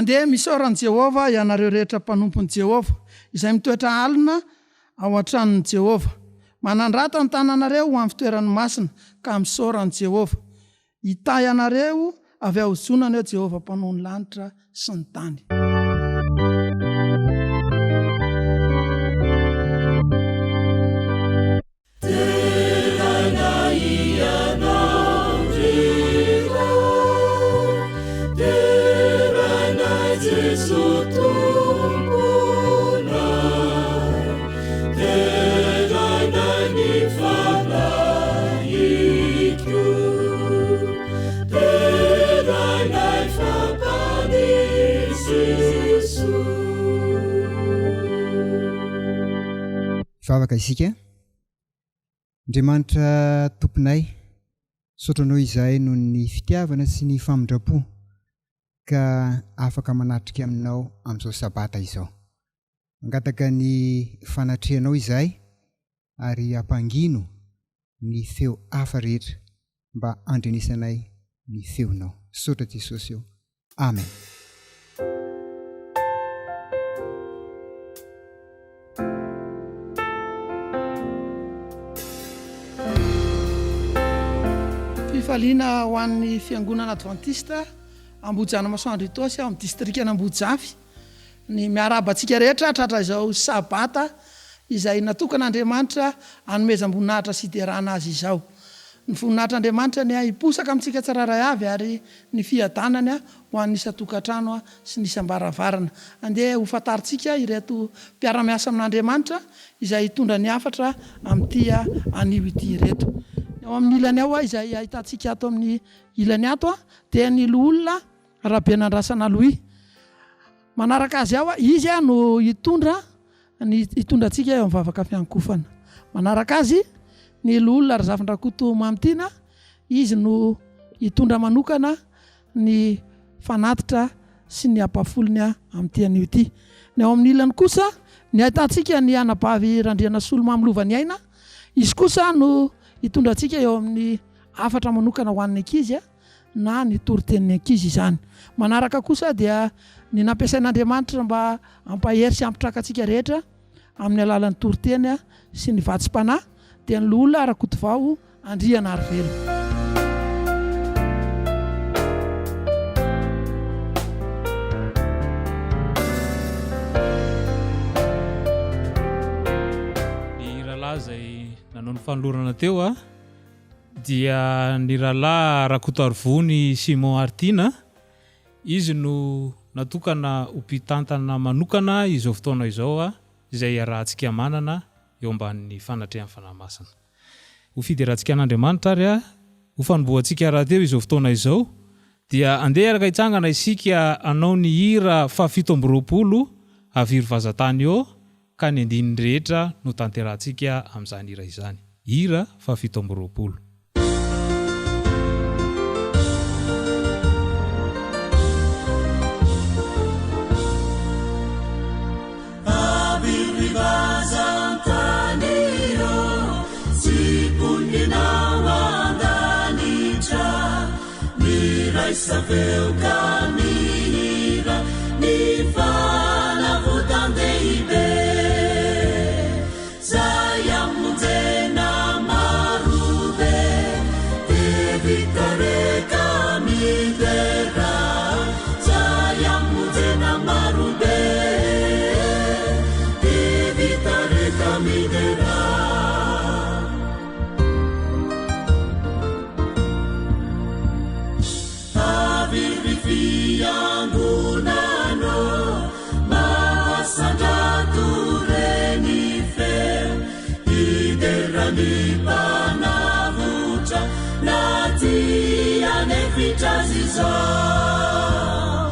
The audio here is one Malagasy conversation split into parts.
Andeha misaora an'i Jehovah ianareo rehetra mpanompon'i Jehovah, izay mitoetra alina ao an-tranon'i Jehovah. Manandrata ny tananareo ho amin'ny fitoerany masina, ka misaora an'i Jehovah. Hitahy anareo avy ao Ziona anie Jehovah Mpanao ny lanitra sy ny tany. Deraina Ianao ry Ray, deraina Jeso Tomponay, deraina ny Fanahiko, deraina fa Mpamonjy Jeso. Hivavaka isika. Andriamanitra Tomponay, misaotra Anao izahay noho ny fitiavana sy ny famindram-po ka afaka manatrika Aminao amin'izao Sabata izao. Mangataka ny fanatrehanao izahay ary ampangino ny feo hafa rehetra mba handrenesanay ny feonao. Misaotra Jesosy ô. Amen. Fifaliana ho an'ny Fiangonana Advantista Ambohijanamasoandro Itaosy ao amin'ny distrikan'Ambohijafy ny miarahaba antsika rehetra tratra izao Sabata izay natokan'Andriamanitra hanomezam-boninahitra sy hiderana Azy izao. Ny voninahitr'Andriamanitra anie hiposaka amintsika tsirairay avy ary ny fiadanany ho an'ny isan-tokantrano sy ny isam-baravarana. Andeha ho fantarintsika ireto mpiara-miasa amin'Andriamanitra izay hitondra ny hafatra amin'ity anio ity ireto. Ny ao amin'ny ilany ao izay ahitantsika ato amin'ny ilany ato dia ny Loholona Rabenandrasana Louis. Manaraka azy ao, izy no hitondra ny hitondra antsika eo amin'ny vavaka fiankofana. Manaraka azy ny Loholona Razafindrakoto Mamitiana, izy no hitondra manokana ny fanatitra sy ny ampahafolony amin'ity anio ity. Ny ao amin'ny ilany kosa, ny ahitantsika ny anabavy Randrianasolo Mamilovaniaina, izy kosa no hitondra antsika eo amin'ny hafatra manokana ho an'ny ankizy. na ny toritenin'ny ankizy izany. Manaraka kosa dia ny nampiasain'Andriamanitra mba hampahery sy hampitraka antsika rehetra amin'ny alalan'ny toriteny sy ny vatsim-panahy dia ny Loholona Rakotovao Andrianarivelo. Ny rahalahy izay nanao ny fanolorana teo dia ny rahalahy Rakotoarivony Simon Hartiana, izy no natokana ho mpitantana manokana izao fotoana izao izay iarahantsika manana eo ambanin'ny fanatrehan'ny Fanahy Masina. Ho fiderantsika an'Andriamanitra ary ho fanombohantsika rahateo izao fotoana izao dia andeha hiaraka hitsangana isika hanao ny hira fahafito amby roapolo Aviro vazantany ô ka ny andininy rehetra no tanterahantsika amin'izany hira izany. Hira faha 27. Avy ry vazan-tany ô, tsy mponina ao an-danitra, Miraisa feo ka mihira ny fanavotan-dehibe. Zay amonjena marobe, dia vita re ka midera. Zay amonjena marobe, dia vita re ka midera. Avy ry fiangonana ô, mahasandrato re ny feo, hidera ny Mpanavotra na dia hanefitra azy izao.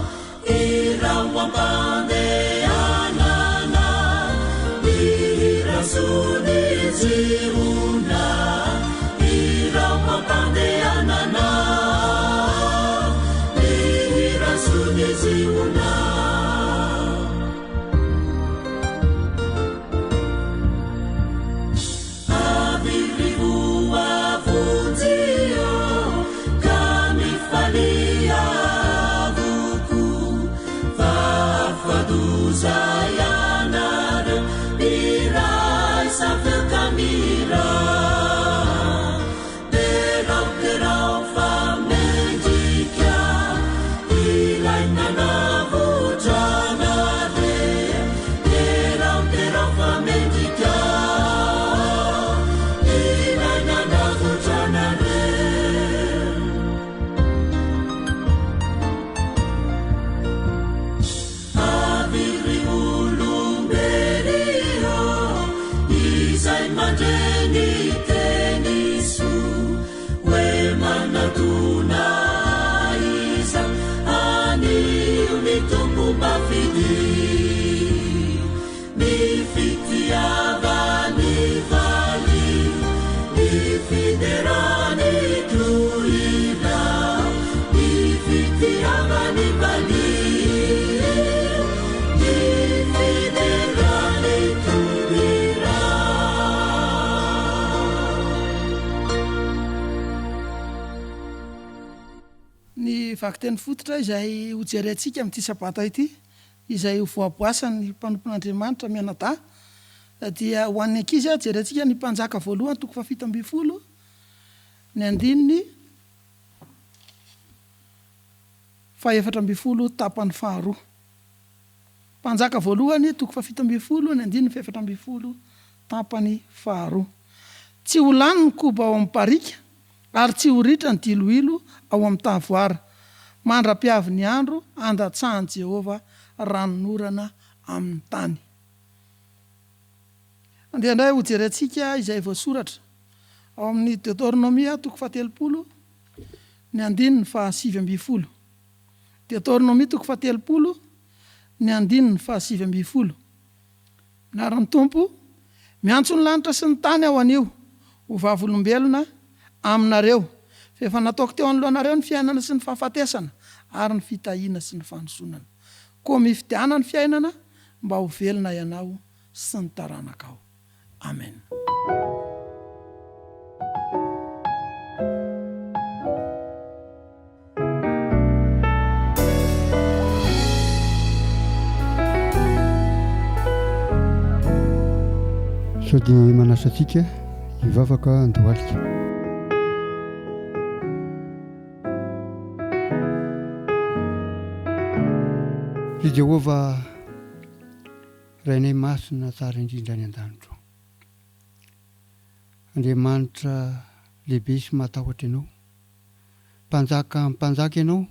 Hirao am-pandehanana, mihira soa ny Ziona. Hirao am-pandehanana, mihira soa ny Ziona. Avy ry voavonjy ô, ka mifalia avokoa. Ny vakiteny fototra izay hojerentsika amin'ity Sabata ity, izay ho voaboasan'ny mpanompon'Andriamanitra mianadahy, dia ho an'ny ankizy, jerentsika ny Mpanjaka voalohany toko fahafito ambin'ny folo, ny andininy faha-14 tapany faharoa. Mpanjaka voalohany toko fahafito ambin'ny folo, ny andininy faha-14 tapany faharoa. Tsy ho lany ny koba ao amin'ny barika, ary tsy ho ritra ny diloilo ao amin'ny tavoara, mandra-piavin'ny andro handatsahan'i Jehovah ranonorana amin'ny tany. Andeha indray hojerentsika izay voasoratra ao amin'ny Deoteronomia toko faha-30, ny andininy faha-19. Deoteronomia toko faha-30, ny andininy faha-19. Anaran'ny Tompo, Miantso ny lanitra sy ny tany aho anio ho vavolombelona aminareo, fa efa nataoko teo anoloanareo ny fiainana sy ny fahafatesana ary ny fitahiana sy ny fanozonana. Koa mifidiana ny fiainana mba ho velona ianao sy ny taranakao. Amen. Sao dia manasa antsika hivavaka andohalika. Ry Jehovah, Rainay masina tsara indrindra any an-danitra ô. Andriamanitra lehibe sy mahatahotra Ianao. Mpanjaka mpanjaka Ianao,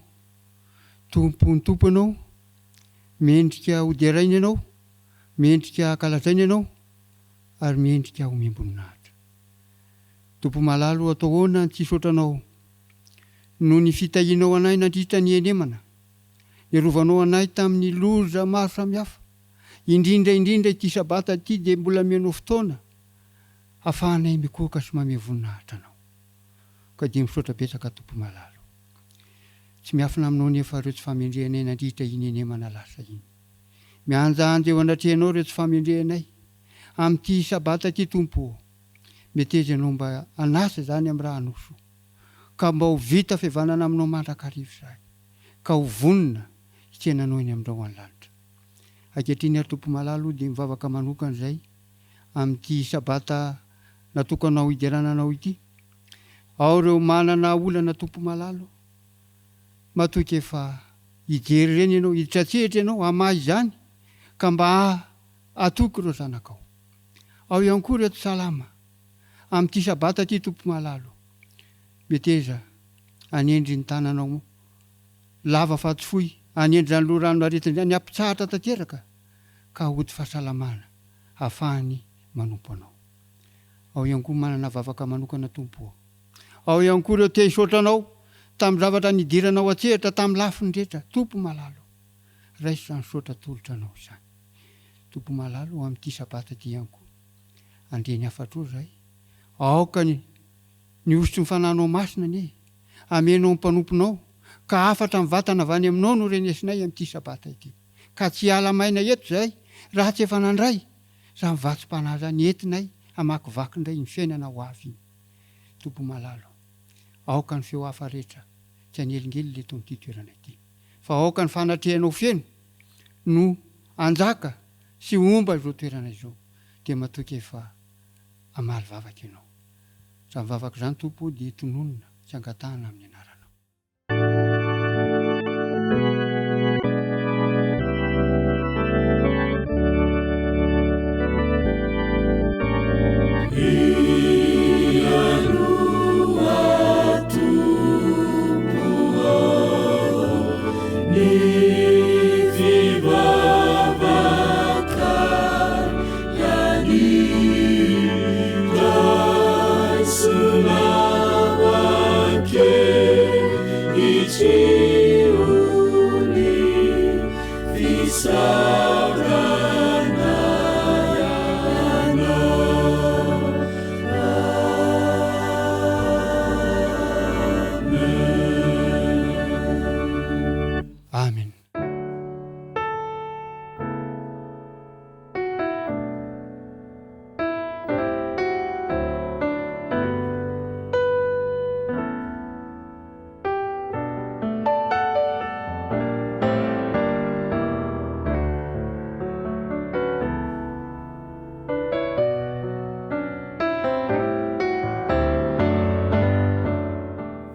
Tompon'ny tompo Ianao, mendrika hoderaina Ianao, mendrika hankalazaina Ianao, ary mendrika homem-boninahitra. Tompo malala o, atao ahoana ny tsy hisaotra Anao noho ny fitahianao anay nandritra ny henemana, niarovanao anay tamin'ny loza maro samihafa, indrindra indrindra ity Sabata ity dia mbola amenao fotoana hafahanay mikohaka sy mamehy voninahitra Anao. Ka dia misaotra betsaka Tompo malala o. Tsy miafina aminao nefa ireo tsy fahamendrehanay nandritra iny henemana lasa iny. Mihanjahanja eo anatrehanao ireo tsy fahamendrehanay. Amin'ity Sabata ity Tompo o, meteza Ianao mba hanasa izany amin'ny rà soa. Ka mba ho vita fihavanana aminao mandrakariva izahay. Ka ho vonona hitsena Anao eny amin'ireo any lanitra. Ankehitriny ary Tompo malala o dia mivavaka manokana izay amin'ity Sabata natokanao hiderana Anao ity. Ao ireo manana olana Tompo malala o. Matoky efa hijery ireny Ianao, hiditra an-tsehatra Ianao hamaha izany ka mba hatoky ireo zanakao. Ao ihany koa ireto salama amin'ity Sabata ity Tompo malala o. Meteza hanendry ny tananao lava fa tsy fohy, hanendry izany loharanon'aretina izany hampitsahatra tanteraka ka hody fahasalamana hahafahany manompo Anao. Ao ihany koa manana vavaka manokana Tompo ô. Ao ihany koa ireo te hisaotra Anao tamin'ny zavatra nidiranao an-tsehatra tamin'ny lafiny rehetra. Tompo malala ô, raiso izany saotra atolotra Anao izany. Tompo malala ô, amin'ity Sabata ity ihany koa, handre ny hafatrao izahay. Aoka ny ny hosotry ny Fanahinao Masina anie hameno ny mpanomponao, ka hafatra mivantana avy any Aminao no renesinay amin'ity Sabata ity. Ka tsy hiala maina eto izahay raha tsy efa nandray Izany vatsim-panahy izany entinay hamakivaky indray iny fiainana ho avy iny. Tompo malala ô, aoka ny feo hafa rehetra tsy hanelingelina eto amin'ity toerana ity, fa aoka ny fanatrehanao feno no hanjaka sy homba izao toerana izao, dia matoky efa hamaly vavaka Ianao. Izany vavaka izany Tompo ô dia tononina sy angatahana amin'ny anaranao.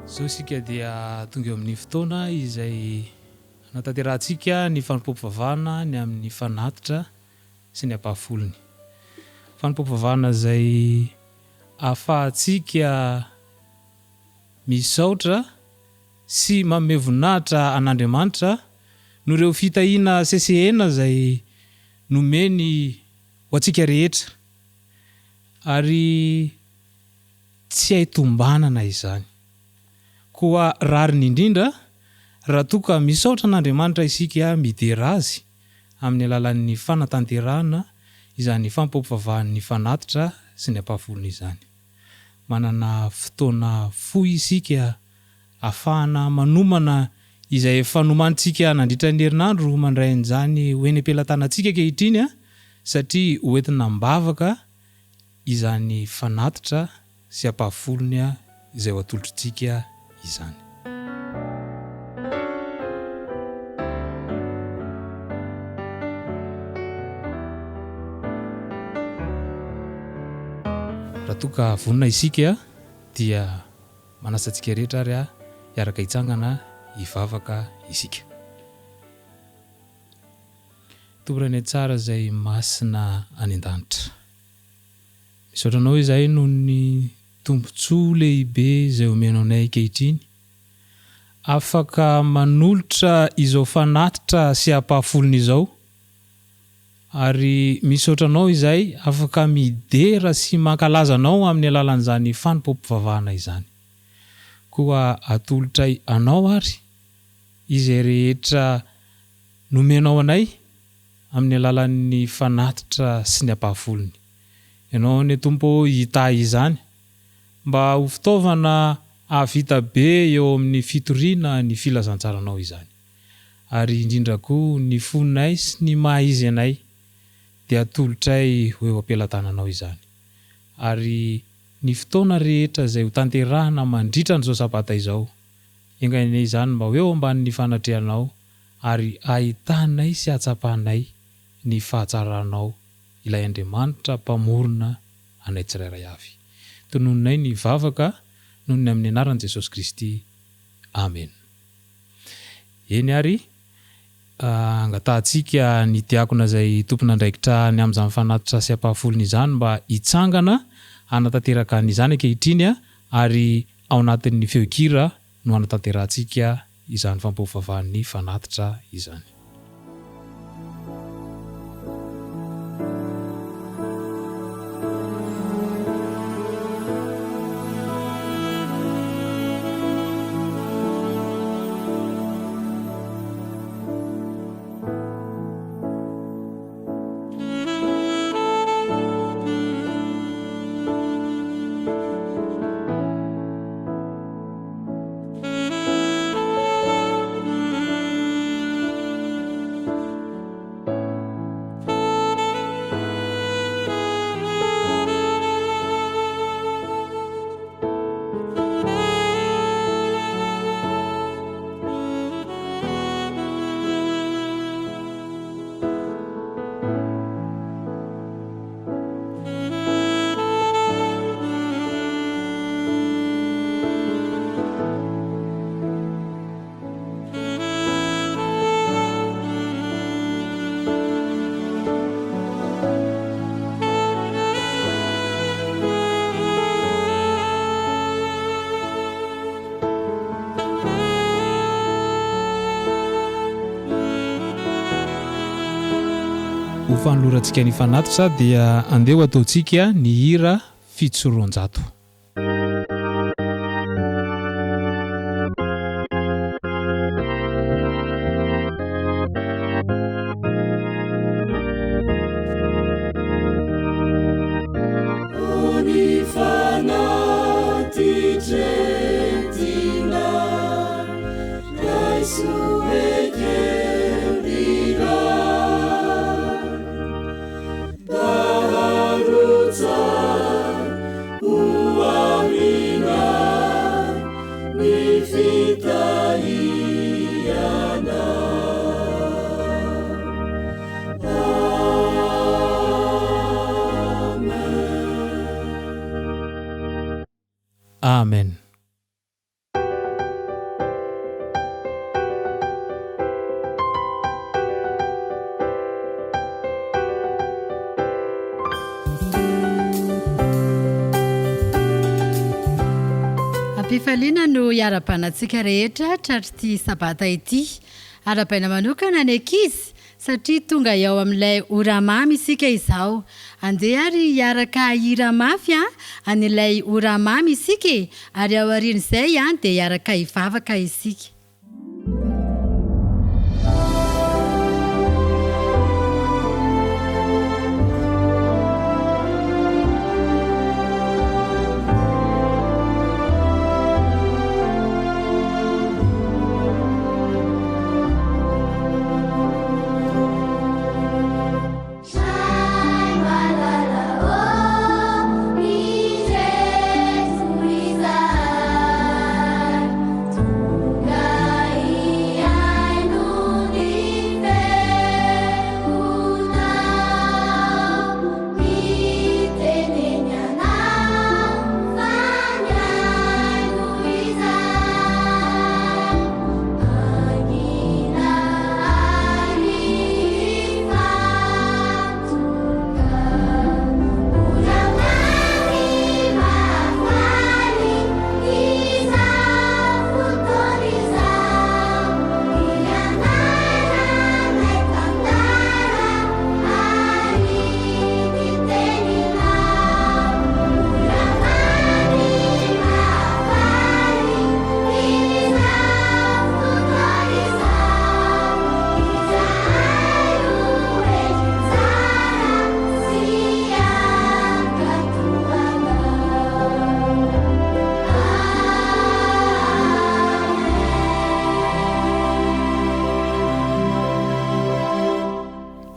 Izao isika dia tonga eo amin'ny fotoana izay hanatanterahantsika ny fanompoam-pivavahana ny amin'ny fanatitra sy ny ampahafolony. Fanompoam-pivavahana izay ahafahantsika misaotra sy manome voninahitra an'Andriamanitra noho ireo fitahiana sesehena izay nomeny ho antsika rehetra ary tsy hay tombanana izany. Koa rariny indrindra raha toa ka misaotra an'Andriamanitra isika midera Azy amin'ny alalan'ny fanatanterahana izany fampivavahan'ny fanatitra sy ny ampahafolony izany. Manana fotoana fohy isika afahana manomana izay efa nomanintsika nandritra ny herinandro mandray an'izany ho eny am-pelatanantsika ankehitriny satria ho entina am-bavaka izany fanatitra sy ampahafolony izay ho atolotritsika izany. Raha toa ka vonona isika dia manasa antsika rehetra ary aho hiaraka hitsangana hivavaka isika. Tompo Rainay tsara izay masina any an-danitra. Misaotra Anao izahay noho ny tombontsoa lehibe izay omenao anay ankehitriny. Afaka manolotra izao fanatitra sy ampahafolony izao. Ary misaotra Anao izahay afaka midera sy mankalaza Anao amin'ny alalan'izany fanompoam-pivavahana izany. Koa atolotray Anao ary izay rehetra nomenao anay amin'ny alalan'ny fanatitra sy ny ampahafolony. Ianao anie Tompo ô hitahy izany mba ho fitaovana hahavita be eo amin'ny fitoriana ny filazantsaranao izany. Ary indrindra koa ny fonay sy ny maha izy anay dia atolotray ho eo am-pelatananao izany. Ary ny fotoana rehetra izay ho tanterahana mandritra an'izao Sabata izao, enga anie izany mba ho eo ambanin'ny fanatrehanao ary ahitanay sy ahatsapanay ny fahatsaranao ilay Andriamanitra Mpamorona anay tsirairay avy. Tononinay ny vavaka noho ny amin'ny anaran'i Jesosy Kristy. Amena. Eny ary, angatahantsika ny diakona izay tompon'andraikitra ny amin'izany fanatitra sy ampahafolony izany mba hitsangana hanatanteraka an'izany ankehitriny ary ao anatin'ny feon-kira no hanatanterahantsika izany fampivavahan'ny fanatitra izany. Ho fanolorantsika ny fanatitra dia andeha ho ataontsika ny hira 207. Am-pifaliana no hiarahabana antsika rehetra tratr'ity sabata ity. Arahabaina manokana ny ankizy satria tonga eo amin'ilay ora mamy isika izao. Andeha ary hiaraka hihira mafy an'ilay ora mamy isika e! Ary aorian'izay dia hiaraka hivavaka isika.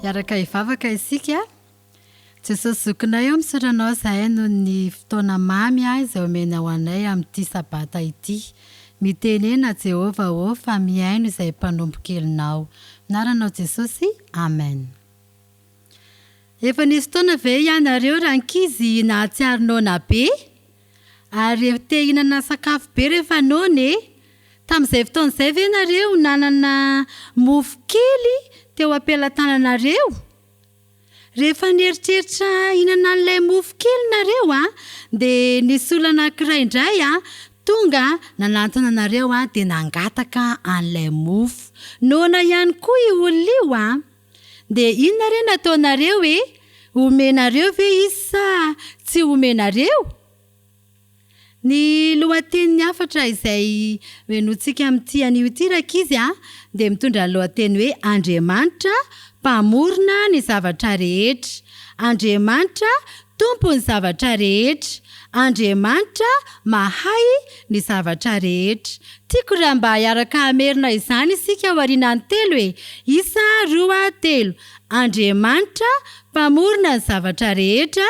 Hiaraka hivavaka isika. Jesosy zokinay ô misaotra anao izahay noho ny fotoana mamy izay omenao anay amin'ity sabata ity. Mitenena Jehovah ô fa mihaino izay mpanompo kelinao. Anaranao Jesosy Amen. Efa nisy fotoana ve ianareo rankizy nahatsiaro noana be? Ary te hihinana sakafo be rehefa noana e? Tamin'izay fotoana izay ve nareo nanana mofo kely teo am-pelatananareo? Rehefa nieritreritra hihinana an'ilay mofo kely nareo an, dia nisy olona anankiray indray an, tonga nanantona anareo an, dia nangataka an'ilay mofo. Noana ihany koa io olona io an. Dia inona re no ataonareo e? Omenareo ve izy sa tsy omenareo? Ny lohatenin'ny hafatra izay henointsika amin'ity anio ity rankizy a, dia mitondra ny lohateny hoe Andriamanitra Mpamorona ny zavatra rehetra, Andriamanitra Tompon'ny zavatra rehetra, Andriamanitra mahay ny zavatra rehetra. Tiako raha mba hiaraka hamerina izany isika aorianan'ny telo e! Isa, roa, telo. Andriamanitra Mpamorona ny zavatra rehetra,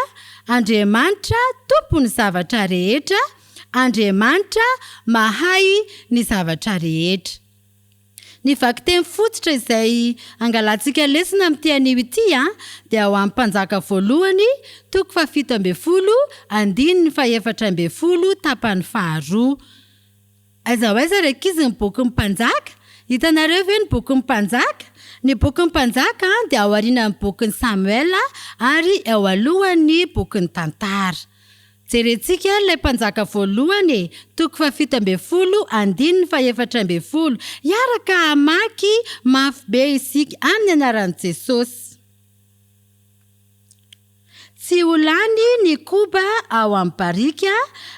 Andriamanitra Tompon'ny zavatra rehetra, Andriamanitra mahay ny zavatra rehetra. Ny vakiteny fototra izay angalantsika lesona amin'ity anio ity dia ao amin'ny Mpanjaka voalohany toko fahafito ambinifolo andininy fahefatra ambinifolo tapany faharoa. Aiza ho aiza ry ankizy ny bokin'ny Mpanjaka? Hitanareo ve ny bokin'ny Mpanjaka? Ny bokin'ny Mpanjaka dia ao aorianan'ny bokin'i Samoela ary eo alohan'ny bokin'ny Tantara. Jerentsika ary ilay Mpanjaka voalohany e, toko fahafito ambinifolo, andininy fahefatra ambinifolo. Hiaraka hamaky mafy be isika, amin'ny anaran'i Jesosy. Tsy ho lany ny koba ao amin'ny barika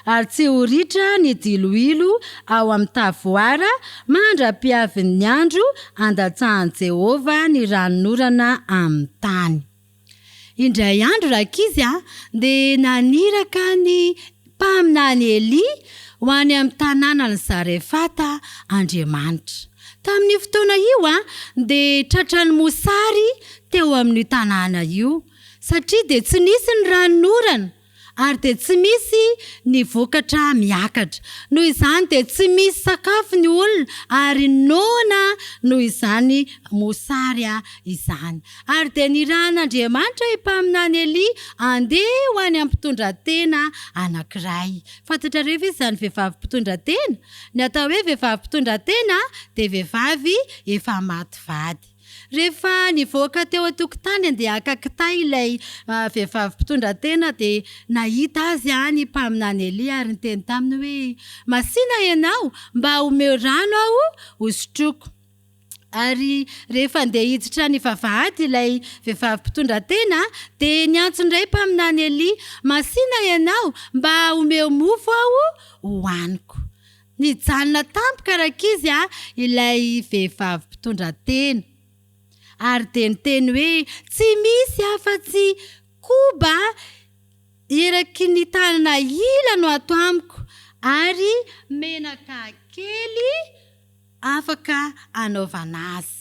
ary tsy ho ritra ny diloilo ao amin'ny tavoara mandra-piavin'ny andro handatsahan'i Jehovah ny ranonorana amin'ny tany. Indray andro rankizy dia naniraka ny mpaminany Elia ho any amin'ny tanànan'i Zarefata Andriamanitra. Tamin'io fotoana io dia tratran'ny mosary teo amin'io tanàna io. Satria dia tsy nisy ny ranonorana ary dia tsy misy ny vokatra miakatra. Noho izany dia tsy misy sakafo ny olona ary noana noho izany mosary izany. Ary dia nirahan'Andriamanitra i mpaminany Elia handeha ho any amin'ny mpitondratena anankiray. Fantatrareo ve izany vehivavy mpitondratena? Ny atao hoe vehivavy mpitondratena dia vehivavy efa maty vady. Rehefa nivoaka teo an-tokotany handeha haka kitay ilay vehivavy mpitondra tena dia nahita azy ny mpaminany Elia ary niteny taminy hoe, Masìna ianao, mba omeo rano aho hosotroiko. Ary rehefa handeha hiditra ny vavahady ilay vehivavy mpitondra tena dia niantso indray mpaminany Elia, Masìna ianao, mba omeo mofo aho hohaniko. Nijanona tampoka rankizy a ilay vehivavy mpitondra tena ary dia niteny hoe, Tsy misy afa-tsy koba eraky ny tanana ila no ato amiko ary menaka kely afaka anaovana azy.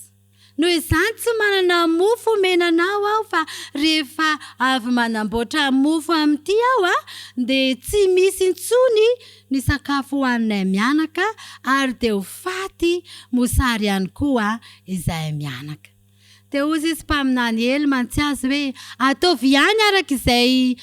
Noho izany tsy manana mofo omena anao aho fa rehefa avy manamboatra mofo amin'ity aho dia tsy misy intsony ny sakafo hohaninay mianaka ary dia ho faty mosary ihany koa izahay mianaka. Dia hozy izy mpaminany Ely mantsy azy hoe, Ataovy ihany araka izay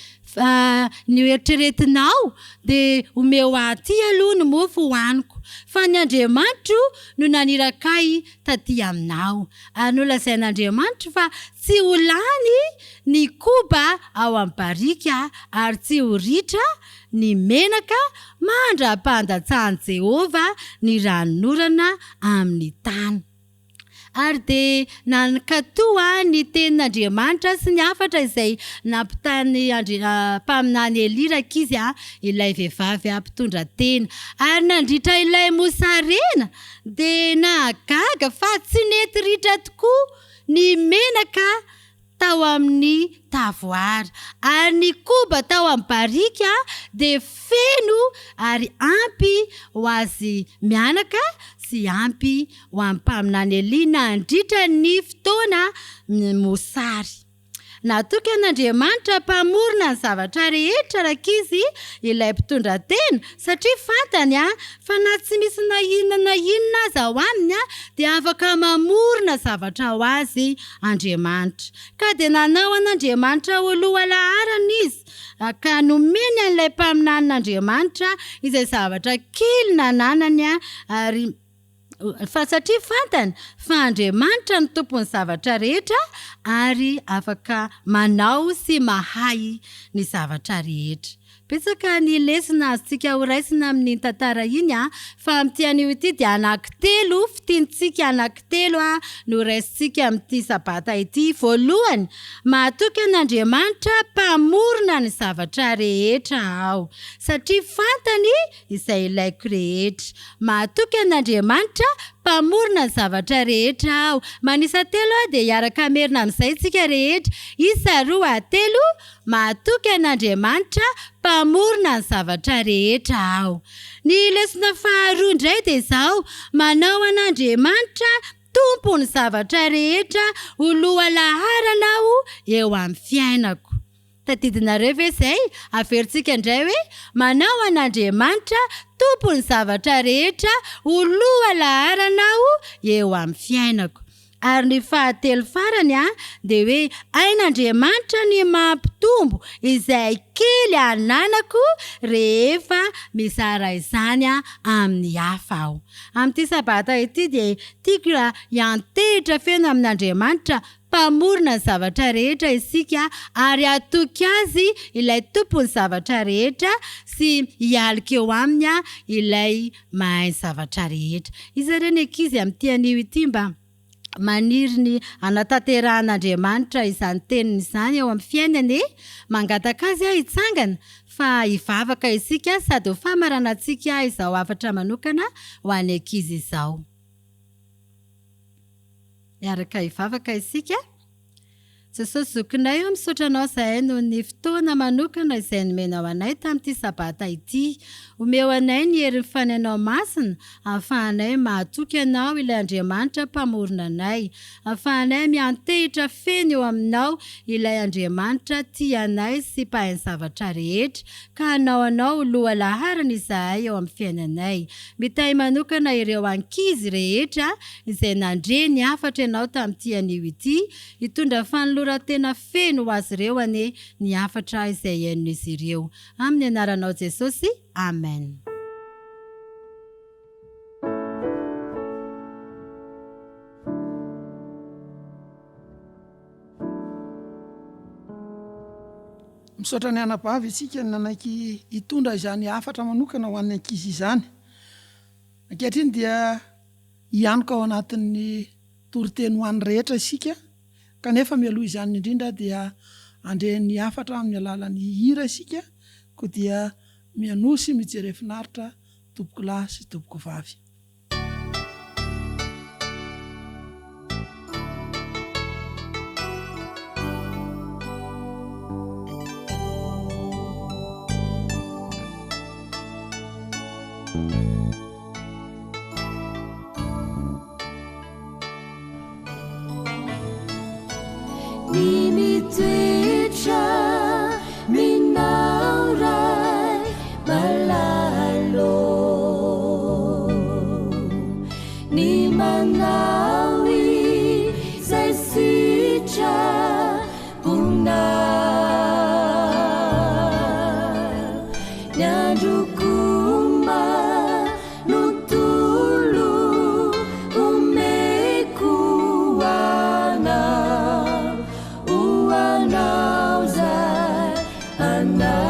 noeritreretinao dia omeo ahy aty aloha ny mofo hohaniko, fa ny Andriamanitro no naniraka ahy taty aminao. Ary nolazain'Andriamanitra fa tsy ho lany ny koba ao amin'ny barika ary tsy ho ritra ny menaka mandra-pandatsahan'i Jehovah ny ranonorana amin'ny tany. Ary dia nankatò ny tenin'Andriamanitra sy ny hafatra izay nampitan'ny mpaminany Elia rankizy ilay vehivavy mpitondra tena. Ary nandritra ilay mosarena dia nahagaga fa tsy nety ritra tokoa ny menaka tao amin'ny tavoara, ary ny koba tao amin'ny barika dia feno ary ampy ho azy mianaka sy ampy ho an'ny mpaminany Elia nandritra ny fotoana mosary. Natoky an'Andriamanitra Mpamorona ny zavatra rehetra rankizy ilay mpitondra tena, satria fantany fa na tsy misy na inona na inona aza ao aminy dia afaka mamorona zavatra ho azy Andriamanitra. Ka dia nanao an'Andriamanitra ho lohalaharana izy, ka nomeny an'ilay mpaminanin'Andriamanitra izay zavatra kely nananany ary Fa satria fantany fa Andriamanitra no tompon'ny zavatra rehetra ary afaka manao sy mahay ny zavatra rehetra. Betsaka ny lesona azontsika horaisina amin'iny tantara iny fa amin'ity anio ity dia anankitelo, fintintsika anankitelo no raisintsika amin'ity sabata ity. Voalohany, mahatoky an'Andriamanitra mpamorona ny zavatra rehetra aho satria fantany izay ilaiko rehetra. Mahatoky an'Andriamanitra, Mpamorona ny zavatra rehetra aho. Manisa telo aho dia hiaraka hamerina amin'izay isika rehetra. Isa, roa, telo, Mahatoky an'Andriamanitra, Mpamorona ny zavatra rehetra aho. Ny lesona faharoa indray dia izao, Manao an'Andriamanitra Tompon'ny zavatra rehetra ho lohalaharana aho eo amin'ny fiainako. Tadidinareo ve izay? Averintsika indray hoe, Manao an'Andriamanitra, Tompon'ny zavatra rehetra, ho loha laharana aho eo amin'ny fiainako. Ary ny fahatelo farany dia hoe, Hain'Andriamanitra ny mampitombo izay kely ananako rehefa mizara izany amin'ny hafa aho. Amin'ity Sabata ity dia tiako raha hiantehitra feno amin'Andriamanitra Mpamorona ny zavatra rehetra isika ary hatoky Azy ilay Tompon'ny zavatra rehetra sy hialoka eo Aminy ilay mahay ny zavatra rehetra. Iza re ny ankizy amin'ity anio ity mba maniry ny hanatanterahan'Andriamanitra izany teniny izany eo amin'ny fiainany e? Mangataka Azy aho hitsangana fa hivavaka isika sady ho famaranantsika izao hafatra manokana ho an'ny ankizy izao. Miaraka hivavaka isika. Jesosy Zokinay ô, misaotra Anao izahay noho ny fotoana manokana izay nomenao anay tamin'ity Sabata ity. Omeo anay ny herin'ny Fanahinao Masina ahafahanay mahatoky Anao ilay Andriamanitra Mpamorona anay. Ahafahanay miantehitra feno eo Aminao ilay Andriamanitra tia anay sy Mpahay ny zavatra rehetra, ka hanao Anao ho lohalaharana izahay eo amin'ny fiainanay. Mitahy manokana ireo ankizy rehetra izay nandre ny hafatra ianao tamin'ity anio ity, hitondra fanoloran-tena feno ho azy ireo anie ny hafatra izay henon'izy ireo. Amin'ny anaranao Jesosy, Amen. Misaotra ny anabavy isika nanaiky hitondra izany hafatra manokana ho an'ny ankizy izany. Ankehitriny dia hianoka ao anatin'ny toriteny ho an'ny rehetra isika, kanefa mialoha izany indrindra dia handre ny hafatra amin'ny alalan'ny hira isika, koa dia mihainoa sy mijere finaritra tompokolahy sy tompokovavy. Ny mitoetra minao Ray malalo Ny manao izay sitraponao Ny androko manontolo omeko anao, ho anao izay ananako.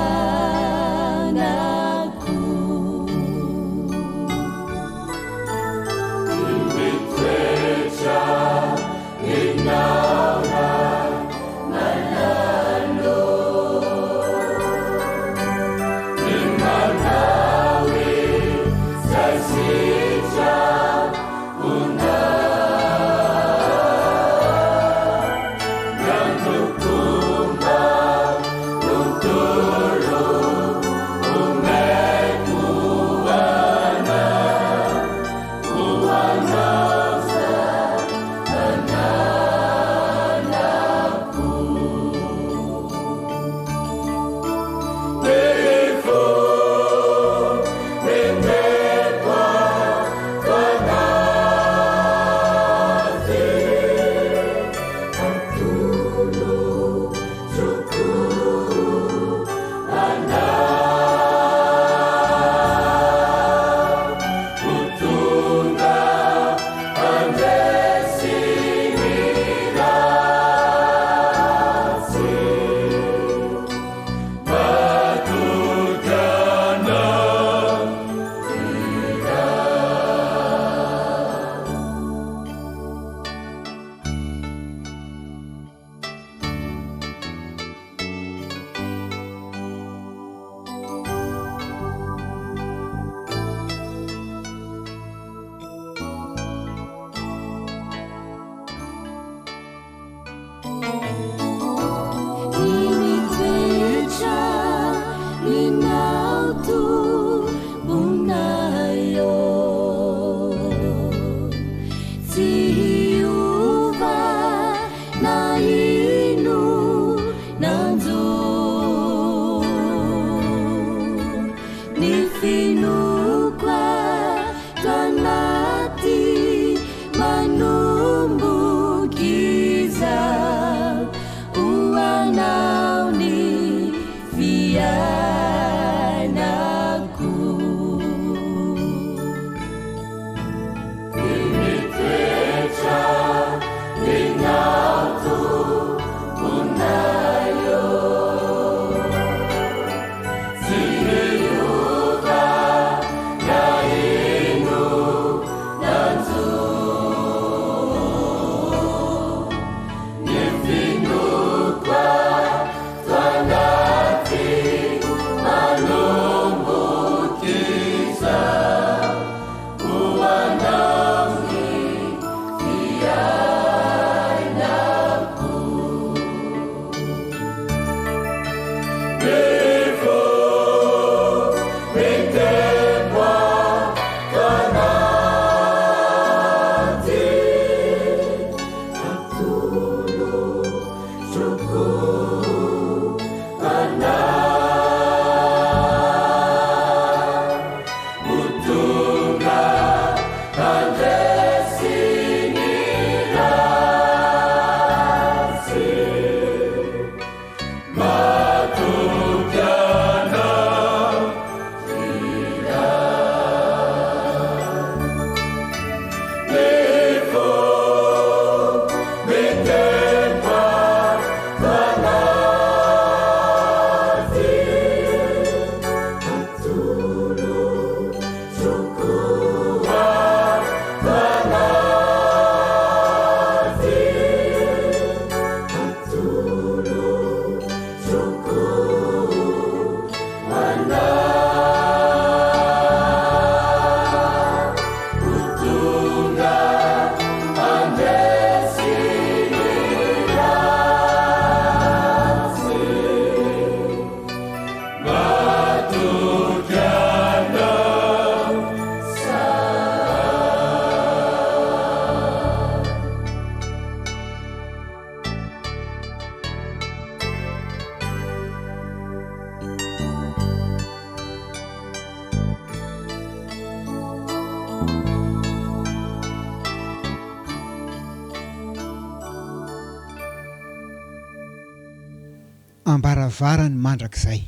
Ambaravaran'ny mandrakizay.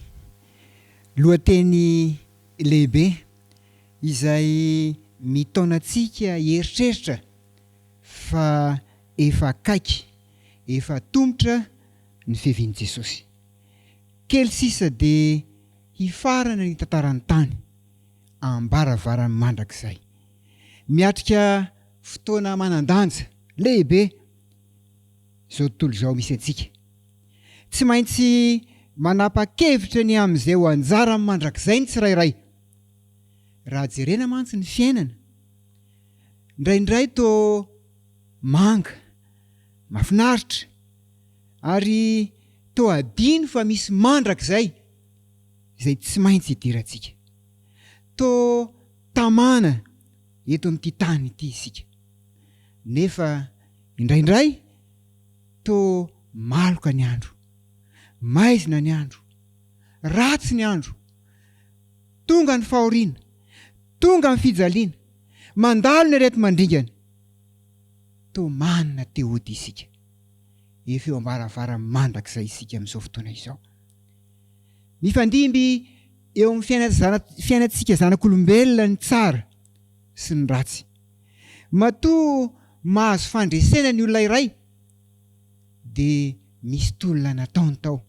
Lohateny lehibe izay mitaona antsika hieritreritra fa efa akaiky, efa atomotra ny fiavian'i Jesosy. Kely sisa dia hifarana ny tantaran'ny tany, ambaravaran'ny mandrakizay. Miatrika fotoana manan-danja lehibe izao tontolo izao misy antsika. Tsy maintsy manapa-kevitra ny amin'izay ho anjarany mandrakizay ny tsirairay. Raha jerena mantsy ny fiainana, indraindray toa manga, mahafinaritra, ary toa adino fa misy mandrakizay izay tsy maintsy hidirantsika. Toa tamana eto amin'ity tany ity isika, nefa indraindray toa maloka ny andro, maizina ny andro, ratsy ny andro, tonga ny fahoriana, tonga ny fijaliana, mandalo ny areti-mandringana. Toa manana te hody isika. Efa eo am-baravaran'ny mandrakizay isika amin'izao fotoana izao. Mifandimby eo amin'ny fiainantsika zanak'olombelona ny tsara sy ny ratsy. Matoa mahazo fandresena ny olona iray dia misy tolona nataony tao.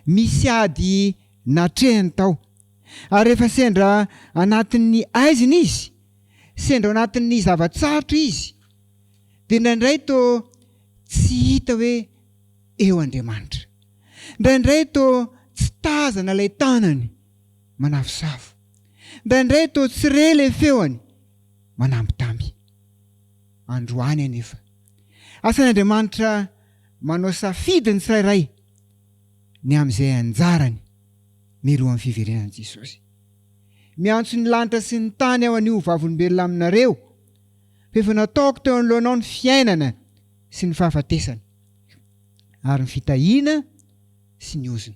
Misy ady natrehiny tao. Ary rehefa sendra anatin'ny aizina izy, sendra ao anatin'ny zava-tsarotra izy, dia indraindray toa tsy hita hoe eo Andriamanitra. Indraindray toa tsy tazana ilay tanany manafosafo. Indraindray toa tsy re ilay feony manambitamby. Androany anefa, asain'Andriamanitra manao safidy ny tsirairay ny amin'izay anjarany mialohan'ny fiverenan'i Jesosy. Miantso ny lanitra sy ny tany aho anio ho vavolombelona aminareo, fa efa nataoko teo anoloanao ny fiainana sy ny fahafatesana, ary ny fitahiana sy ny ozona.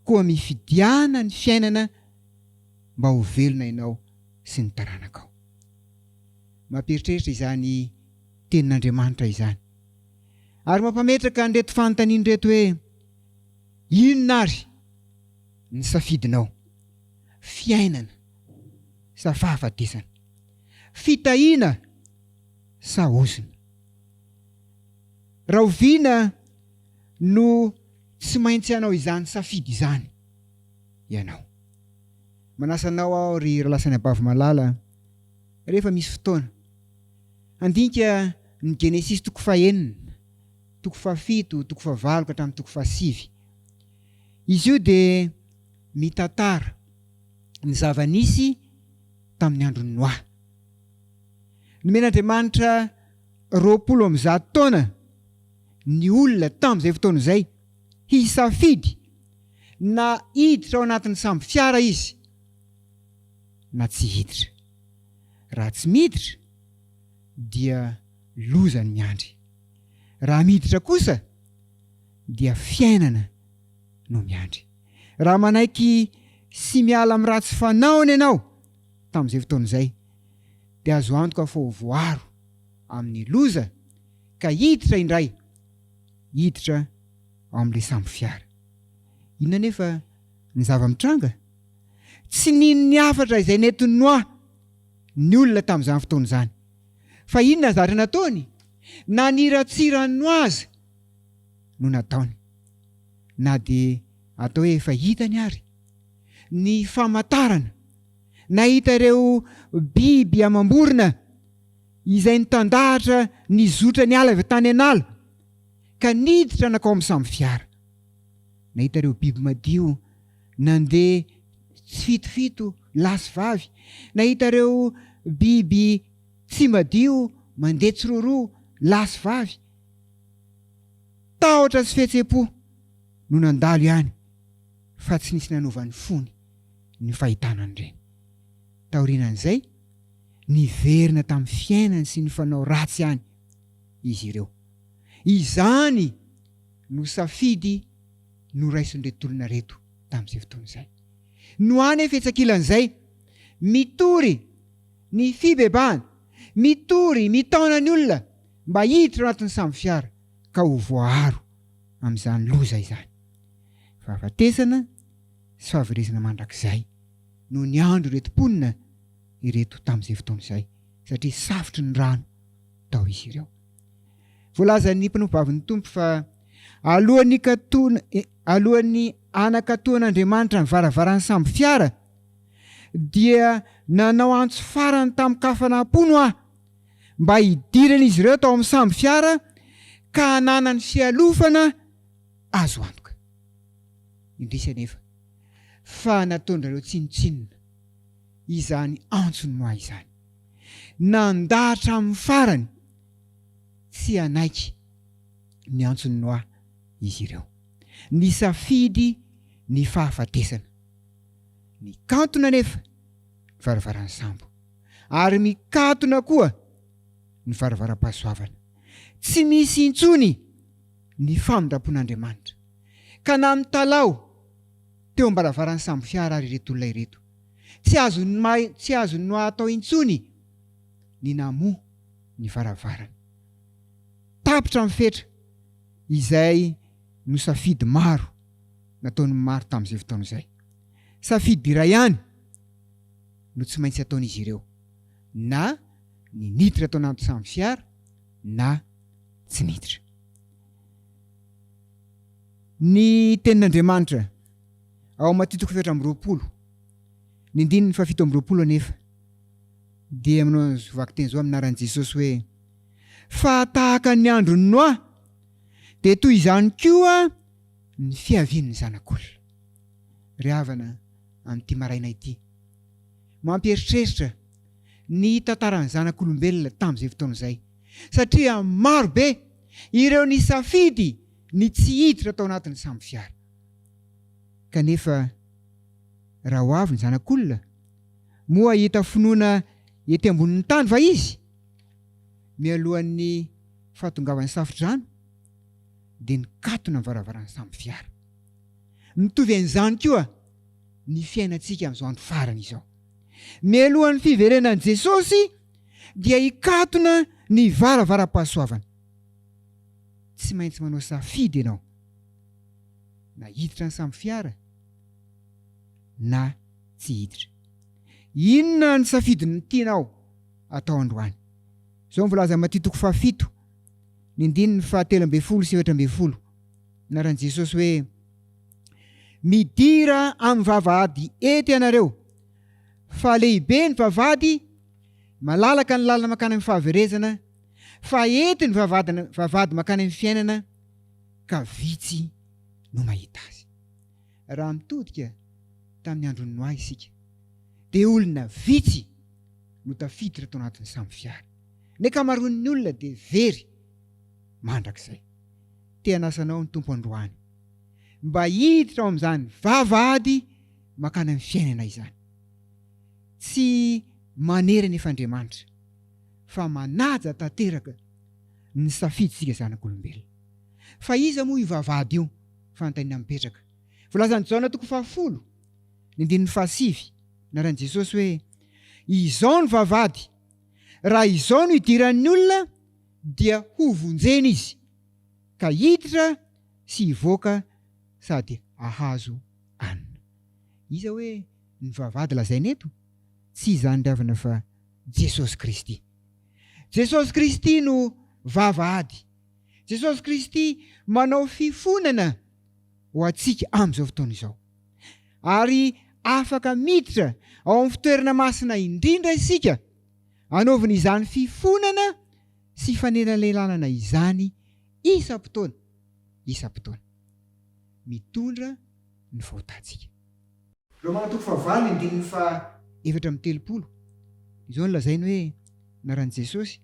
Koa mifidiana ny fiainana mba ho velona ianao sy ny taranakao. Mampieritreritra izany tenin'Andriamanitra izany. Ary mampametraka an'ireto fanontaniana ireto hoe, Inona àry ny safidinao? Fiainana sa fahafatesana? Fitahiana sa ozona? Rahoviana no tsy maintsy hanao izany safidy izany ianao? Manasa anao aho ry rahalahy sy anabavy malala, rehefa misy fotoana, handinika ny Genesisy toko fahenina, toko fahafito, toko fahavalo ka hatramin'ny toko fahasivy. Izy io dia mitantara ny zava-nisy tamin'ny andron'i Noa. Nomen'Andriamanitra 120 taona ny olona tamin'izay fotoana izay hisafidy na hiditra ao anatin'ny sambo fiara izy na tsy hiditra. Raha tsy miditra dia loza ny miandry. Raha miditra kosa dia fiainana no miandry. Raha manaiky sy miala amin'ny ratsy fanaony ianao tamin'izay fotoana izay dia azo antoka fa ho voaro amin'ny loza ka hiditra indray hiditra ao amin'ilay sambo fiara. Inona anefa ny zava-mitranga? Tsy nino ny hafatra izay nentin'i Noa ny olona tamin'izany fotoana izany. Fa inona ny zavatra nataony? Naniratsira an'i Noa aza no nataony. Na dia atao hoe efa hitany ary ny famantarana, nahita ireo biby amam-borona izay nitandahatra nizotra niala avy tany an'ala ka niditra nankao amin'ny sambo fiara. Nahita ireo biby madio nandeha tsifitofito lahy sy vavy, nahita ireo biby tsy madio mandeha tsiroaroa lahy sy vavy. Tahotra sy fihetseham-po no nandalo ihany fa tsy nisy nanova ny fony ny fahitana an'ireny. Taorianan'izay, niverina tamin'ny fiainany sy ny fanao ratsy ihany izy ireo. Izany no safidy noraisin'ireto olona ireto tamin'izay fotoana izay. Noa anefa etsy ankilan'izay, mitory. ny fibebahana, mitory, mitaona ny olona mba hiditra ao anatin'ny sambo fiara ka ho voaaro amin'izany loza izany. Fahafatesana sy fahaverezana mandrakizay no niandry ireto mponina ireto tamin'izay fotoana izay satria safotry ny rano tao izy ireo. Voalazan'ny mpanompovavin'ny Tompo fa alohan'ny hikatona alohan'ny hanakatoan'Andriamanitra ny varavaran'ny sambo fiara dia nanao antso farany tamin-kafanam-po Noa mba hidiran'izy ireo tao amin'ny sambo fiara ka hananany fialofana azo antoka. Indrisy anefa fa nataon-drareo tsinontsinona izany antson'i Noa izany. Nandà hatramin'ny farany tsy hanaiky ny antson'i Noa izy ireo. Nisafidy ny fahafatesana. Nikantona anefa ny varavaran'ny sambo, ary mikatona koa ny varavaram-pahasoavana. Tsy misy intsony ny famindram-pon'Andriamanitra. Ka na mitalaho teo am-baravaran'ny sambo fiara ary ireto olona ireto, tsy azon'ny tsy azon'i Noa atao intsony ny namoha ny varavarana. Tapitra ny fetra izay nosafidy maro nataon'ny maro tamin'izay fotoana izay. Safidy iray ihany no tsy maintsy ataon'izy ireo, na ny niditra tao anaty sambo fiara na tsy niditra. Ny Tenin'Andriamanitra ao Matio toko 24, ny andininy fahafito amby 20 anefa dia manao izao vakiteny izao amin'ny anaran'i Jesosy hoe, Fa tahaka ny andron'i Noa, dia toy izany koa ny fiavian'ny Zanak'olona. Ry havana, amin'ity maraina ity, mampieritreritra ny tantaran'ny zanak'olombelona tamin'izay fotoana izay, satria maro be ireo nisafidy ny tsy hiditra tao anatin'ny sambo fiara. Kanefa raha ho avy ny Zanak'olona, moa hahita finoana ety ambonin'ny tany va izy? Mialohan'ny fahatongavan'ny safodrano, dia nikatona ny varavaran'ny sambo fiara. Mitovy an'izany koa ny fiainantsika amin'izao andro farany izao. Mialohan'ny fiverenan'i Jesosy dia hikatona ny varavaram-pahasoavana. Tsy maintsy manao safidy ianao, na hiditra ny sambo fiara na tsy hiditra. Inona ny safidy tianao atao androany? Izao no voalazan'i Matio toko fahafito, ny andininy fahatelo ambin'ny folo sy 14. Anaran'i Jesosy hoe, Midira amin'ny vavahady ety ianareo, fa lehibe ny vavahady, malalaka ny lalana mankany amin'ny fahaverezana, fa ety ny vavahadina, vavahady mankany amin'ny fiainana, ka vitsy no mahita azy. Raha mitodika tamin'ny andron'i Noa isika, dia olona vitsy no tafiditra tao anatin'ny sambo fiara. Ny ankamaroan'ny olona dia very mandrakizay. Te hanasa anao ny Tompo androany mba hiditra ao amin'izany vavahady mankany amin'ny fiainana izany. Tsy manery anefa Andriamanitra fa manaja tanteraka ny safidintsika zanak'olombelona. Fa iza moa io vavahady io? Fanontaniana mipetraka. Voalazan'i Jaona toko fahafolo, ny andininy fahasivy, anaran'i Jesosy hoe, Izao ny vavahady, raha izao no idiran'ny olona dia hovonjena izy, ka hiditra sy hivoaka sady hahazo hanina. Iza hoe ny vavahady lazaina eto? Tsy izany ry havana fa Jesosy Kristy. Jesosy Kristy no vavahady. Jesosy Kristy manao fifonana ho antsika amin'izao fotoana izao. Ary afaka miditra ao amin'ny fitoerana masina indrindra isika anaovana izany fifonana sy fanelanelanana izany isam-potoana isam-potoana. Mitondra ny fahotantsika. Romana toko fahavalo ny andininy faha 34, izao no lazainy hoe, Anaran'i Jesosy,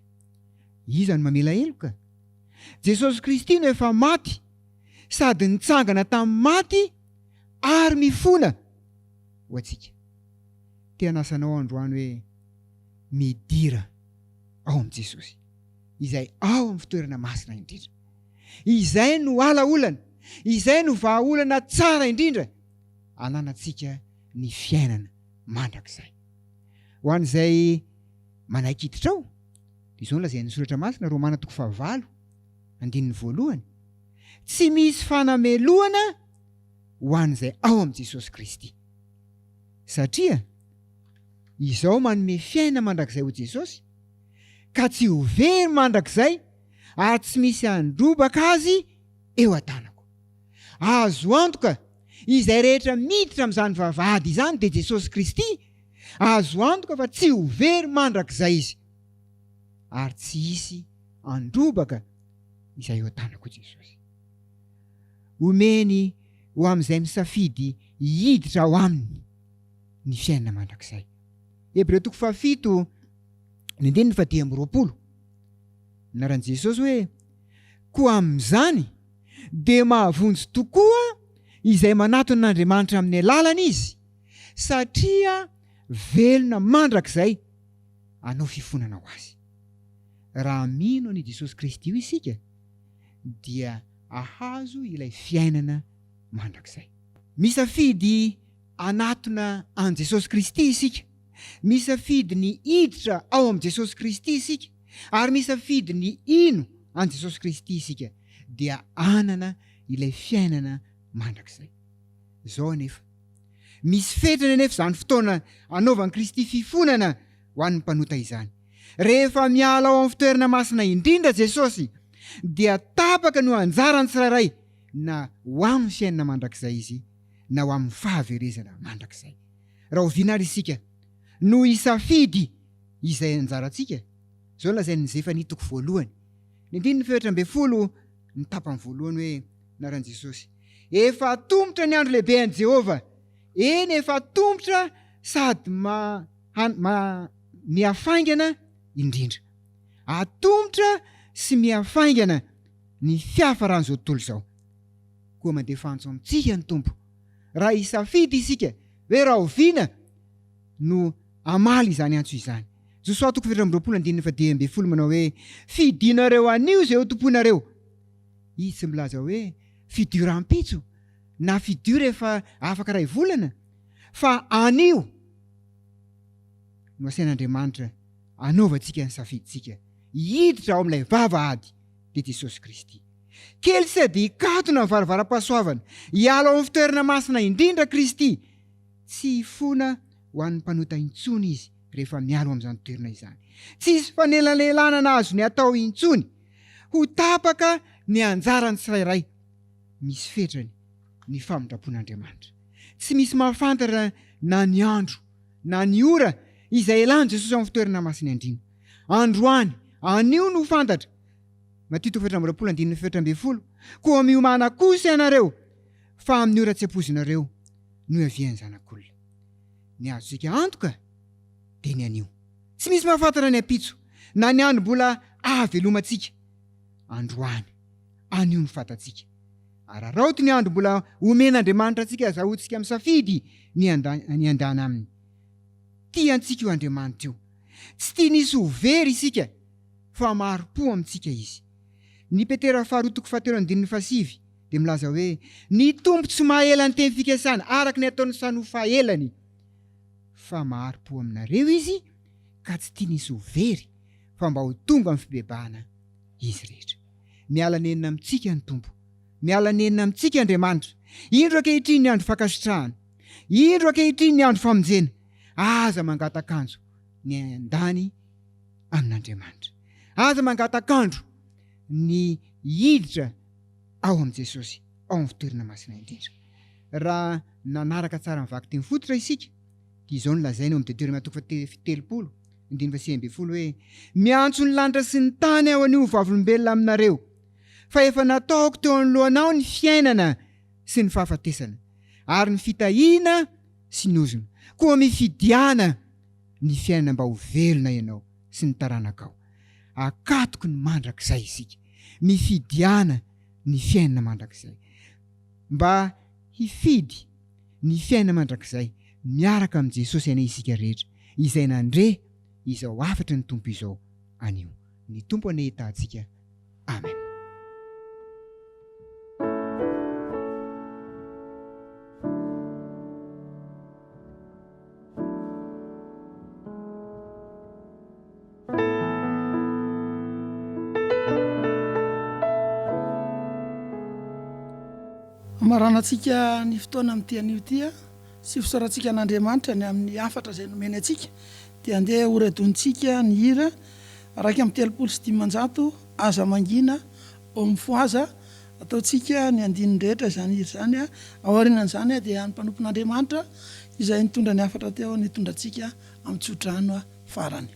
iza no mamela heloka? Jesosy Kristy no efa maty sady nitsangana tamin'ny maty ary mifona ho antsika. Te hanasa anao androany hoe midira ao amin'i Jesosy, izay ao amin'ny fitoerana masina indrindra. Izay no ala olana, izay no vahaolana tsara indrindra ananantsika ny fiainana mandrakizay. Ho an'izay. manaiky hiditra ao, dia izao no lazain'ny Soratra Masina, Romana toko fahavalo, andininy voalohany, Tsy misy fanamelohana ho an'izay ao amin'i Jesosy Kristy. Satria izao manome fiainana mandrakizay ho Jesosy, ka tsy ho very mandrakizay ary tsy misy handrobaka azy eo an-tanako. Azo antoka izay rehetra miditra amin'izany vavahady izany dia Jesosy Kristy, azo antoka fa tsy ho very mandrakizay izy ary tsy hisy handrobaka izay eo an-tanako Jesosy. Omeny ho amin'izay misafidy hiditra ao aminy ny fiainana mandrakizay. Hebreo toko fahafito ny andininy faha-25. Anaran'i Jesosy hoe, Koa amin'izany dia mahavonjy tokoa izay manatona an'Andriamanitra amin'ny alalany Izy, satria velona mandrakizay hanao fifonana ho azy. Raha mino an'io Jesosy Kristy io isika dia hahazo ilay fiainana mandrakizay. Misafidy hanatona an'i Jesosy Kristy isika, misafidy ny hiditra ao amin'i Jesosy Kristy isika, ary misafidy ny hino an'i Jesosy Kristy isika, dia hanana ilay fiainana mandrakizay. Izao anefa, misy fetrany anefa izany fotoana anaovan'i Kristy fifonana ho an'ny mpanota izany. Rehefa miala ao amin'ny fitoerana masina indrindra Jesosy, dia tapaka ny ho anjaran'ny tsirairay na ho amin'ny fiainana mandrakizay izy na ho amin'ny fahaverezana mandrakizay. Rahoviana àry isika no hisafidy izay anjarantsika? Izao no lazain'i Zefania toko voalohany, ny andininy fahefatra 14, ny tapany voalohany hoe, Anaran'i Jesosy. Efa atomotra ny andro lehibe an'i Jehovah, eny, efa atomotra sady ma, ma, mihafaingana indrindra. Atomotra sy mihafaingana ny fiafaran'izao tontolo izao. Koa mandefa antso amintsika ny Tompo, raha hisafidy isika hoe rahoviana no hamaly izany antso izany. Josoa toko 24 andininy faha-15 manao hoe, Fidinareo anio izay hotompoinareo. Izy tsy milaza hoe fidio rahampitso na fidio rehefa afaka iray volana, fa anio no asain'Andriamanitra anaovantsika ny safidintsika hiditra ao amin'ilay vavahady dia Jesosy Kristy. Kely sisa dia hikatona ny varavaram-pahasoavana, hiala ao amin'ny fitoerana masina indrindra Kristy. Tsy hifona ho an'ny mpanota intsony Izy rehefa miala ao amin'izany toerana izany. Tsy hisy fanelanelanana azony atao intsony. Ho tapaka ny anjaran'ny tsirairay. Misy fetrany ny famindram-pon'Andriamanitra. Tsy misy mahafantatra na ny andro na ny ora izay hialan'i Jesosy ao amin'ny fitoerana masin'ny andriana. Androany, anio no fantatra. Matio toko 24 andininy 14, Koa miomàna kosa ianareo, fa amin'ny ora tsy ampoizinareo no hiavian'ny Zanak'olona. Ny azontsika antoka dia ny anio. Tsy misy mahafantatra ny ampitso, na ny andro mbola ahavelomantsika. Androany, anio no fantatsika. Araraoty ny andro mbola omen'Andriamanitra antsika azahoantsika misafidy ny handana aminy. Tia antsika io Andriamanitra io. Tsy tiany hisy ho very isika fa mari-po amintsika Izy. Ny Petera faharoa toko fahatelo andininy fahasivy dia milaza hoe, Ny Tompo tsy mahela ny teny fikasana araka ny ataon'ny sanofaelany, fa mahari-po aminareo Izy ka tsy tiany hisy ho very fa mba ho tonga amin'ny fibebahana izy rehetra. Miala nenina amintsika ny Tompo. Miala nenina amintsika Andriamanitra. Indro ankehitriny ny andro fankasitrahana. Indro ankehitriny ny andro famonjena. Aza mangatak'andro ny handany amin'Andriamanitra. Aza mangatak'andro ny hiditra ao amin'i Jesosy, ao amin'ny fitoerana masina indrindra. Raha nanaraka tsara ny vakiteny fototra isika, dia izao no lazainy ao amin'ny Deoteronomia toko faha-telopolo, andininy faha-19 hoe, Miantso ny lanitra sy ny tany aho anio ho vavolombelona aminareo, fa efa nataoko teo anoloanao ny fiainana sy ny fahafatesana, ary ny fitahiana sy ny ozona. Koa mifidiana ny fiainana mba ho velona ianao sy ny taranakao. Akatoky ny mandrakizay isika. Mifidiana ny fiainana mandrakizay. Mba hifidy ny fiainana mandrakizay miaraka amin'i Jesosy anie isika rehetra izay nandre izao hafatry ny Tompo izao anio. Ny Tompo anie hitaha antsika. Amen. Hamaranantsika ny fotoana amin'ity anio ity sy fisaorantsika an'Andriamanitra ny amin'ny hafatra izay nomeny antsika dia andeha horedontsika ny hira 531 Aza mangina ô mifohaza Ataontsika ny andininy rehetra izany hira izany. Ao aorianan'izany dia ny mpanompon'Andriamanitra izay nitondra ny hafatra teo no hitondra antsika amin'ny tsodrano farany.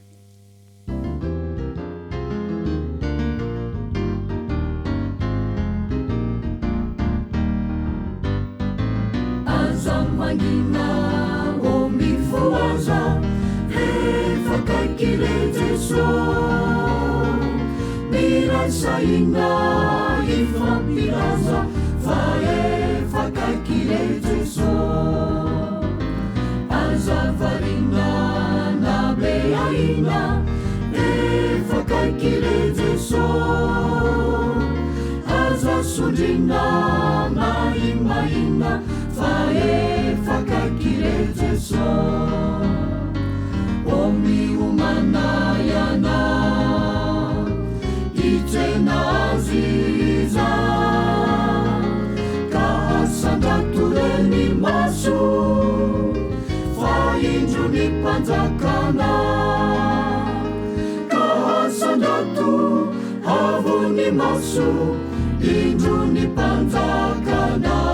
Aza mangina ô mifohaza efa akaiky re Jeso Miray sahina hifampilaza fa efa akaiky re Jeso Aza variana na be ahiana efa akaiky re Jeso Aza sondriana mahimahina fa efa akaiky re Jeso O miomana ianao hitsena Azy izaho Ka asandrato re ny maso fa indro ny mpanjakana Ka asandrato avo ny maso indro ny mpanjakanao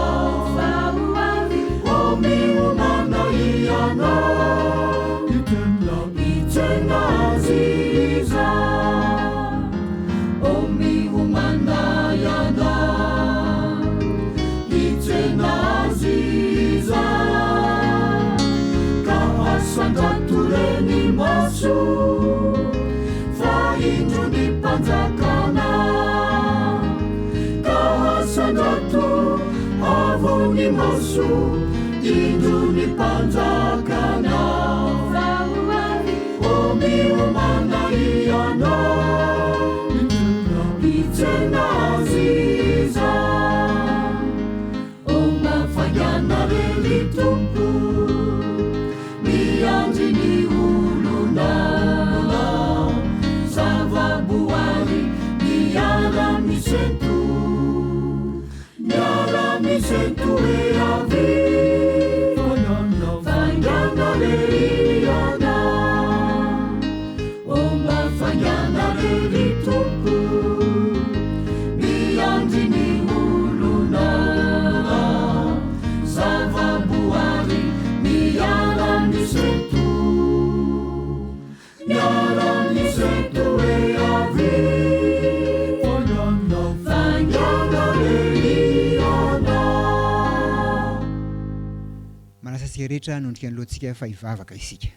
Fa ho avy ô miomana ianao Hitsena azy izaho Ô miomana ianao Hitsena azy izaho Ka asandrato re ny maso Fa indro ny mpanjakana Ka asandrato avo ny maso Indro ny mpanjakana Fa ho avy ô miomàna ianao Hitsena azy izaho O mafaingana re ry Tompo Miandry ny olona Zava-boary miara-misento Miara-misento hoe avia Faingana re ianao O mba faingana re ry Tompo Miandry ny olona Zava-boary miara-misento Miara-misento hoe avia Faingana re ianao. Manasa antsika rehetra hanondrika ny lohantsika fa hivavaka isika.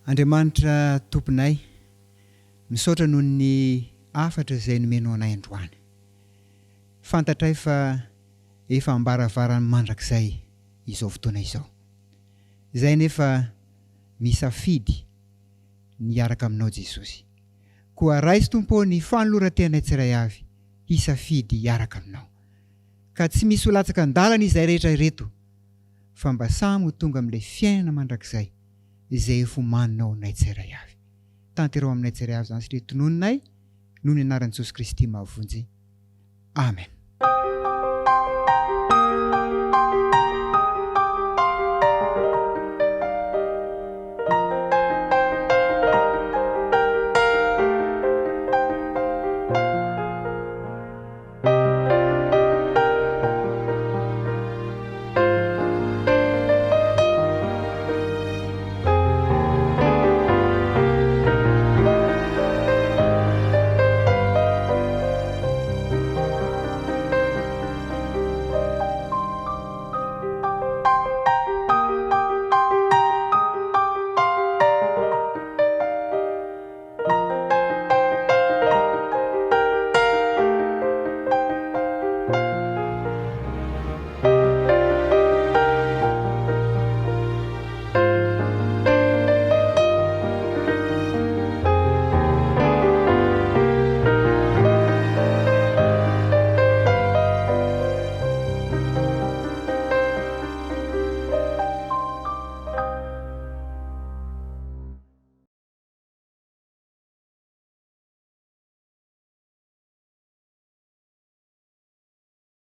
Andriamanitra Tomponay, misaotra noho ny hafatra izay nomenao anay androany. Fantatray fa efa ambaravaran'ny mandrakizay izao fotoana izao. Izay anefa misafidy ny hiaraka aminao Jesosy. Koa raiso Tompo ô ny fanoloran-tenanay tsiray avy hisafidy hiaraka aminao. Ka tsy misy ho latsaka an-dalana izay rehetra ireto fa mba samy ho tonga amin'ilay fiainana mandrakizay izay efa omaninao anay tsiray avy. Tanterao aminay tsiray avy izany satria tononinay noho ny anaran'i Jesosy Kristy mahavonjy. Amen.